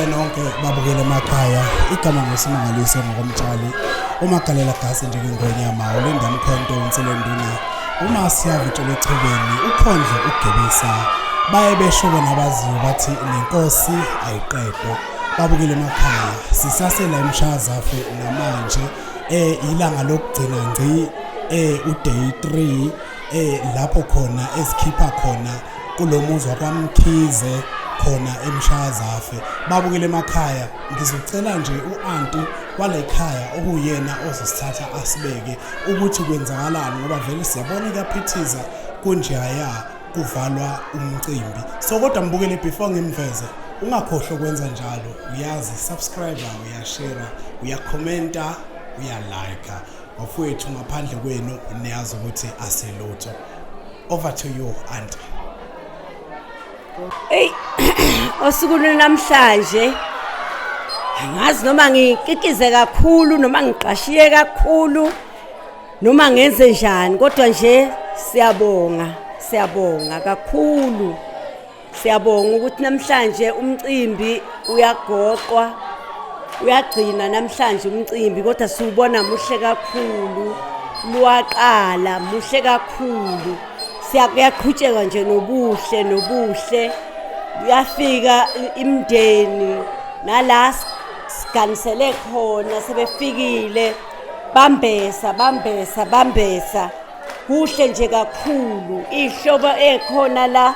Nginibingelele nonke babukele emakhaya. Igama nguSimangaliso ngokomtshali. Umagalela gasi njengengonyama, ulinda mkhonto unselenduna. Uma siyavutshela echobeni, ukhondlo ugebisa. Baye besho bona abaziyo bathi nenkosi ayiqedwa. Babukele emakhaya. Sisasela emshazafe namanje. Ilanga lokugcina ngci uday 3 lapho khona esikhipha khona kulomuzi wakwaMkhize khona eMshayazafe. Babukele emakhaya, ngizocela nje u-anti walekhaya okuyena ozosithatha asibeke ukuthi kwenzakalani ngoba vele siyabona kuyaphithiza kunjaya kuvalwa umcimbi. So kodwa mbukele before ngimveze, ungakhohlwa ukwenza njalo, uyazi, subscribe, uyashare, uyakhomenta, uyalike. Bafowethu, ngaphandle kwenu niyazi ukuthi asilutho. Over to you, auntie. Hey, osukwini namhlanje angazi noma ngikikize kakhulu noma ngiqashiye kakhulu noma ngenze njani, kodwa nje siyabonga, siyabonga kakhulu. Siyabonga ukuthi namhlanje umcimbi uyagoqwa, uyagcina namhlanje umcimbi, kodwa siwubona muhle kakhulu, luwaqala muhle kakhulu. Siyaqhutsheka nje nobuhle nobuhle, kuyafika imindeni nala siganisele khona sebefikile, bambesa bambesa bambesa. Kuhle nje kakhulu, iy'hlobo ey'khona la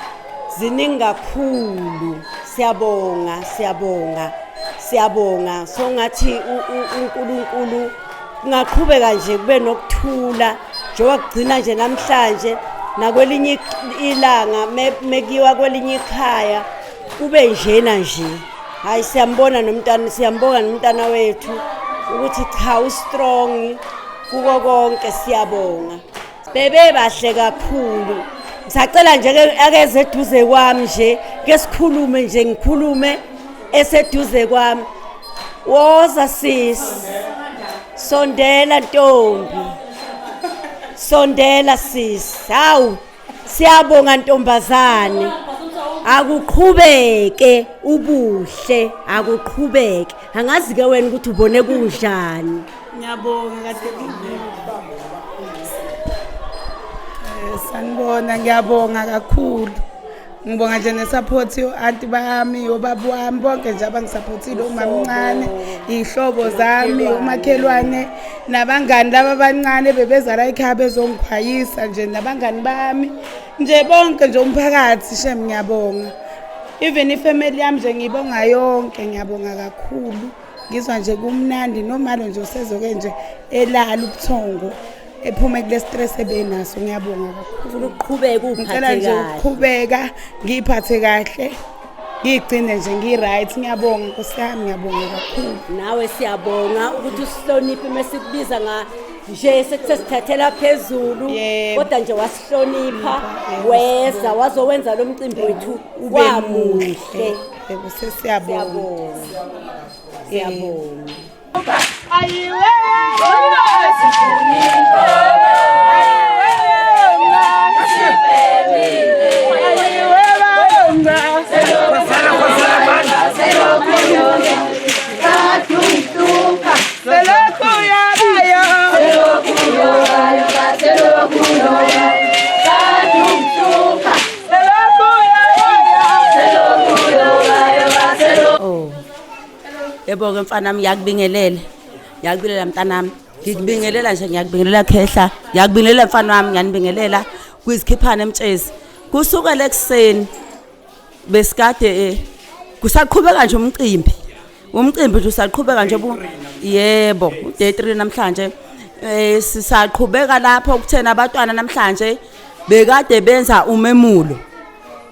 ziningi kakhulu. Siyabonga, siyabonga, siyabonga. Songathi uNkulunkulu kungaqhubeka nje kube nokuthula njengoba kugcina nje namhlanje, nakwelinye ilanga mekuyiwa kwelinye ikhaya kube njena nje. Hayi, siyambona nomntana, siyambonga nomntana wethu ukuthi cha ustrong kuko konke, siyabonga. Bebe bahle kakhulu. Ngisacela nje akeze eduze kwami nje, ke sikhulume nje, ngikhulume eseduze kwami. Woza sisi, sondela ntombi, sondela sisi. Hawu, siyabonga ntombazane, akuqhubeke ubuhle, akuqhubeke. Angazi ke wena ukuthi ubone kunjani. Ngiyabonga kade sanibona, ngiyabonga kakhulu. Ngibonga nje nesupport yo-anti bami, obaba wami, bonke nje abangisupportile, umamncane, iy'hlobo zami, umakhelwane, nabangani laba abancane bebeza la ekhaya bezongikhwayisa nje, nabangani bami nje bonke nje, umphakathi shem, ngiyabonga. Even ifamily yami nje ngiyibonga yonke, ngiyabonga kakhulu. Ngizwa nje kumnandi, nomalo nje usezoke nje elala ubuthongo, ephume kule stress ebenaso. Ngiyabonga kakhulu. Ufuna ukuqhubeka Ngicela uphathe nje kahle. Ukuqhubeka ngiyiphathe kahle, ngiyigcine nje ngi-right. Ngiyabonga nkosi yami, ngiyabonga kakhulu. Nawe siyabonga ukuthi usihloniphe mesikubiza nga nje sekusesithathela phezulu, kodwa nje wasihlonipha, weza wazowenza lo mcimbi wethu ube wamuhle. Muhle. Yebo, sesiyabonga. Siyabonga, siyabonga. Oh. Yebo-ke mfana wami, ngiyakubingelela. Ngiyakubingelela mntanami. Ngikubingelela nje, ngiyakubingelela khehla. Ngiyakubingelela mfana wami, ngiyanibingelela kwizikhiphana emtshezi. Kusukela ekuseni besikade kusaqhubeka nje umcimbi. Umcimbi nje usaqhubeka nje yebo, uday 3 namhlanje. Sisaqhubeka lapho kuthena abantwana namhlanje bekade benza umemulo.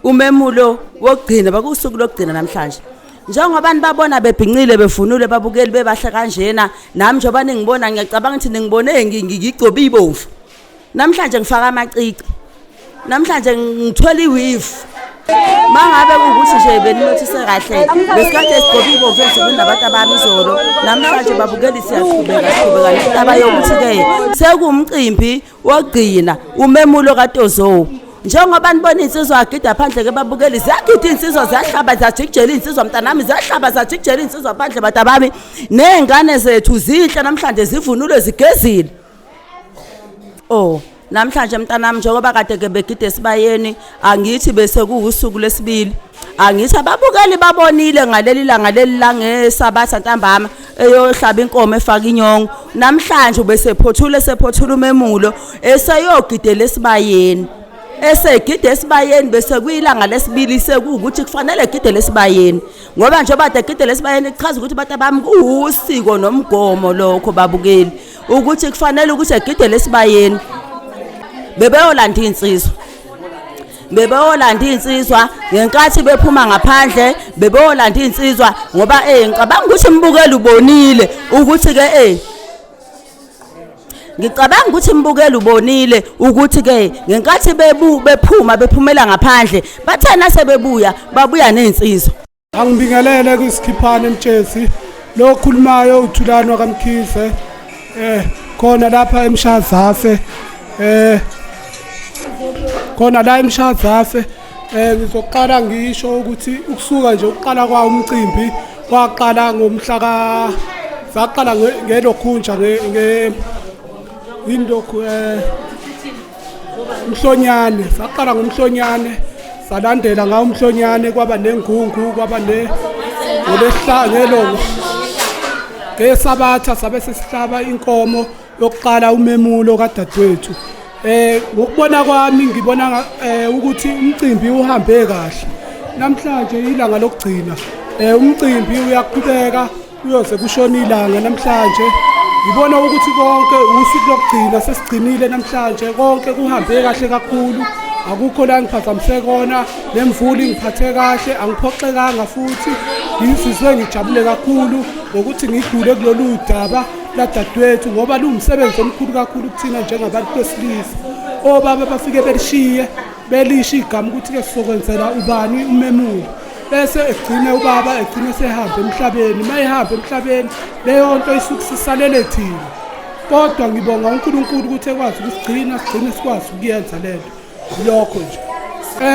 Umemulo wokugcina, bakusuku lokugcina namhlanje. Njengoba nibabona bebhincile bevunule babukeli bebahle kanjena, nami njengoba ningibona ngiyacabanga ukuthi ningibone ngigcobe ibomvu. Namhlanje ngifaka amacici. Namhlanje ngithwele iweave. Mangabe kuwukuthi nje beninothise kahle, besikade sigcobe ibomvu emzimbeni nabantu abami izolo. Namhlanje babukeli siyaqhubeka, siqhubeka nendaba yokuthi-ke sekuwumcimbi wokugcina, umemulo kaTozo. Njengoba nibona iy'nsizwa agida phandle-ke babukeli, ziyagida iy'nsizwa, ziyahlaba ziyajikijela iy'nsizwa mntanami, ziyahlaba ziyajikijela iy'nsizwa phandle bantabami. Ney'ngane zethu zinhle namhlanje, zivunule zigezile. Oh, namhlanje mntanami njengoba kade ke begide esibayeni, angithi bese kuwusuku lesibili. Angithi ababukeli babonile ngaleli langa leli langesabatha ntambama eyohlaba inkomo efaka inyongo. Namhlanje ubesephothula esephothula umemulo eseyogidela esibayeni. Esegide esibayeni bese kuyilanga lesibili sekuwukuthi kufanele egidele esibayeni. Ngoba njengoba kade egidele esibayeni kuchaza ukuthi abantu abami kuwusiko nomgomo lokho babukeli. Ukuthi kufanele ukuthi egidele esibayeni. Bebeyolanda iy'nsizwa. Bebeyolanda iy'nsizwa ngenkathi bephuma ngaphandle, bebeyolanda iy'nsizwa ngoba ngicabanga ukuthi imbukeli ubonile ukuthi ke ngicabanga ukuthi imbukeli ubonile ukuthi ke ngenkathi bephuma bephumela ngaphandle bathena sebebuya babuya nezinsizwa. Angibingelele kwisikhiphane Mtshezi, lo okhulumayo uThulani wakaMkhize, khona lapha eMshazafe, khona la eMshazafe. Ngizoqala ngisho ukuthi ukusuka nje ukuqala kwawo umcimbi kwaqala ngomhla ka saqala ngelokhunja nge indokhu Mhlonyane, saqala ngomhlonyane, salandela ngawo umhlonyane, kwaba nengungu, kwaba ne ngolesihlanu ngesabatha, sabe sesihlaba inkomo yokuqala umemulo kadadewethu. Ngokubona kwami ngibona ukuthi umcimbi uhambe kahle. Namhlanje ilanga lokugcina. Umcimbi uyaqhubeka uyoze kushona ilanga namhlanje. Ngibona ukuthi konke usuku lokugcina sesigcinile namhlanje, konke kuhambe kahle kakhulu. Akukho la ngiphazamise kona, nemvula ingiphathe kahle, angiphoxekanga futhi. Ngizizwe ngijabule kakhulu ngokuthi ngidlule kulolu daba ladadewethu ngoba luwumsebenzi omkhulu kakhulu kuthina njengabantu besilisa. Obaba bafike belishiye belisho igama ukuthi ke sizokwenzela ubani umemulo, bese egcine ubaba egcine sehambe emhlabeni. Mayehambe emhlabeni leyo nto isuke sisalele thina, kodwa ngibonga uNkulunkulu ukuthi ekwazi ukusigcina sigcine sikwazi ukuyenza lento. Lokho nje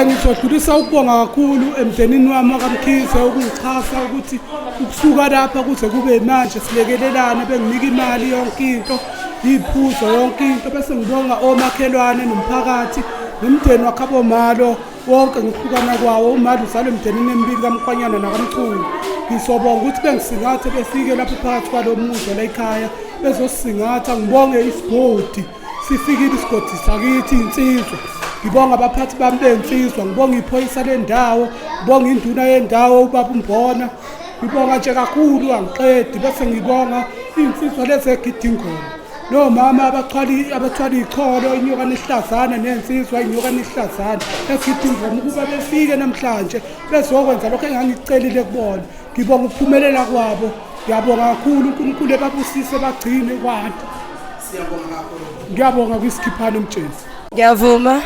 ngizodlulisa ukubonga kakhulu emndenini wami wakaMkhize ukungixhasa ukuthi ukusuka lapha kuze kube manje silekelelane, benginika imali yonke into, iphuzo yonke into, bese ngibonga omakhelwane nomphakathi nomndeni wakhabomalo wonke ngokuhlukana kwawo. Umali uzalwe emndenini emibili kaMkhwanyana nakaMchunu. Ngizobonga ukuthi bengisingathe befike lapho phakathi kwalo muzi la ekhaya bezosisingatha. Ngibonge isigodi, sifikile isigodi sakithi insizwa. Ngibonga abaphathi bami bensizwa, ngibonga iphoyisa lendawo, ngibonga induna yendawo ubaba uMbona. Ngibonga nje kakhulu angiqedi, bese ngibonga iy'nsizwa lezi egida ingoma nomama abathwala icholo, inyoka nehlazana, nensizwa inyoka nehlazana egida ingoma ukuba befike namhlanje bezokwenza lokho engangikucelile kubona. Ngibonga ukuphumelela kwabo, ngiyabonga kakhulu. uNkulunkulu ebabusise bagcine kwande. Siyabonga kakhulu. Ngiyabonga kwisikhiphane Mtshezi. Ngiyavuma,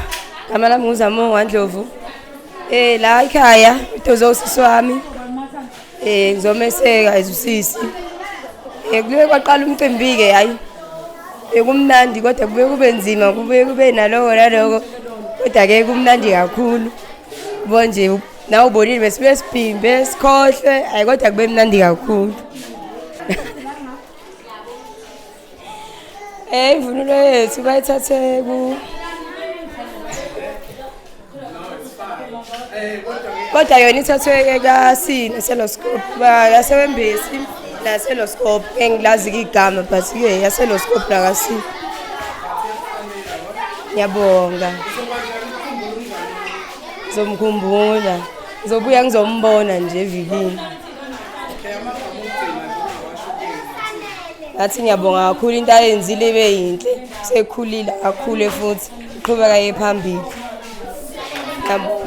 gama lami nguZamongo Ndlovu. La ekhaya udozo usisi wami. Ngizomeseka izusisi. Kuye kwaqala umcimbi ke, hayi bekumnandi kodwa kubuye kube nzima, kubuye kube naloko naloko, kodwa ke kumnandi kakhulu. Bo nje nawe ubonile besibuye sibhimbe sikhohlwe, hayi kodwa kube mnandi kakhulu. Imvunulo yethu bayithathe ku kodwa yona ithathwe kaSina Celoscope, yasewembesi naseLoscope, engilazi igama but ke yaseLoscope nakasi. Ngiyabonga, ngizomkhumbula, ngizobuya ngizombona nje evikini. Ngathi ngiyabonga kakhulu, into ayenzile ibe yinhle, sekhulile akhule futhi uqhubeka ye phambili. Ngiyabonga.